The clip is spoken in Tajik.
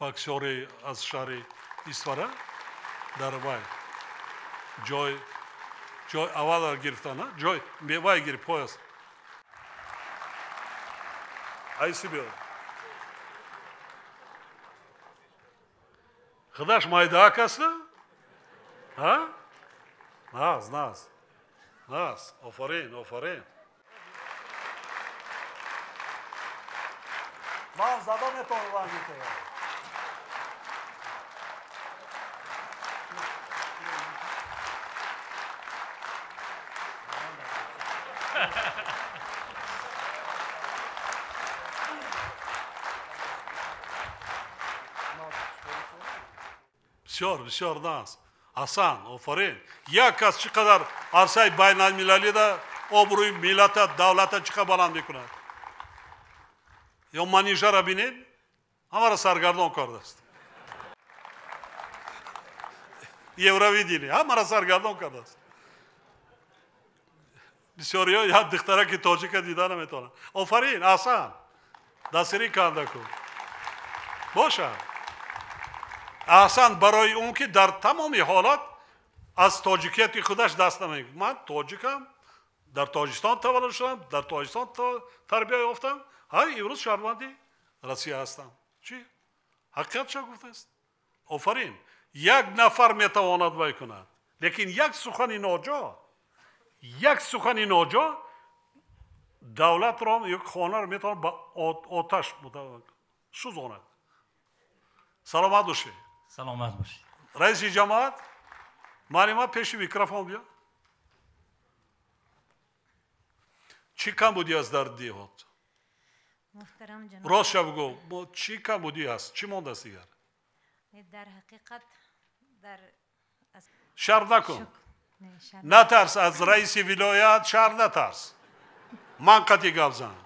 Боксёри аз шаҳри Исфара дар вай ҷой аввалро гирифтан, ҷой вай гирифт, пояс. Айси биё. Худаш майдаак аст? Ҳа? Наз, наз. Наз. Офарин, офарин. Ман зада метавонам ранги туро. Бисёр, бисёр наз. Ҳасан, офарин. Як кас чӣ қадар арсаи байналмилалида обрӯи миллата, давлата чӣ қадар баланд мекунад. Ё манижара бинед, ҳамаро саргардон кардааст. Евровидение ҳамаро саргардон кардааст. Бисёриҳо як духтараки тоҷика дида наметавонанд. Офарин, Ҳасан. Дастгирӣ карда кун. Бошад. Аҳсан барои он ки дар тамоми ҳолат аз тоҷикияти худаш даст намегирад. Ман тоҷикам, дар Тоҷикистон таваллуд шудам, дар Тоҷикистон тарбия ёфтам, ҳай имрӯз шаҳрванди Россия ҳастам. Чӣ? Ҳақиқатша гуфтааст. Офарин. Як нафар метавонад вай кунад, лекин як сухани ноҷо, як сухани ноҷо давлатро ё хонаро метавонад ба оташ сӯзонад. Саломат бошед. Саломат бошед. Раиси ҷамоат, маълима пеши микрофон биё. Чӣ камбудӣ аст дар деҳот? Муҳтарам ҷаноб, ростша бигӯ, чӣ камбудӣ аст? Чӣ мондааст дигар? Дар ҳақиқат дар шарм накун. Натарс аз раиси вилоят, шарм натарс. Ман қатъи гап зан.